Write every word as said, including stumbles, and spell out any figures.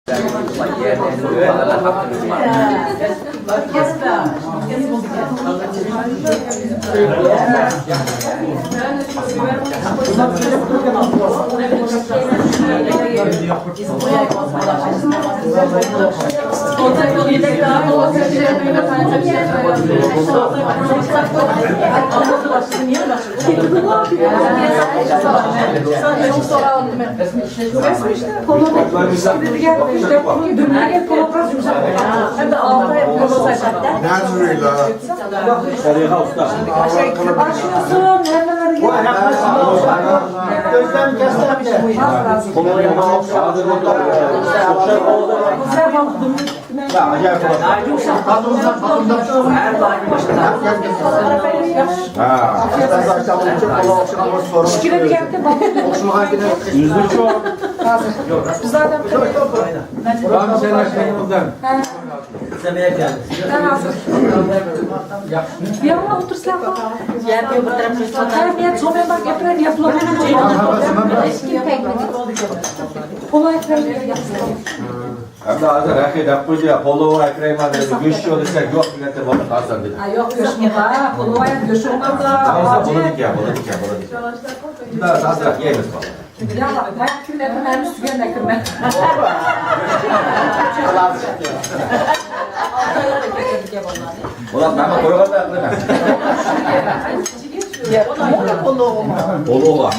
Nurullah. Var mı senin aklınızdan? Sen hazır. Bir yanına otursan. Ya bir bu tarafı. Ha, bir sohbet bak, yapılan yapılan. Kolay kolay yapsın. Endi hozir Raxi deb qo'ydi, ya, polova akraymon dedi, go'sht yo'q desa, yo'q, millette bo'lib qolsin dedi. Ha, yo'q, go'shtmi bor? Polova ham go'shtmi bor? Bo'ladi ekan, bo'ladi ekan, bo'ladi ekan. Bundan hozir yeymiz, bolalar. Ulan, mana qo'yganlar qilaman. Polova.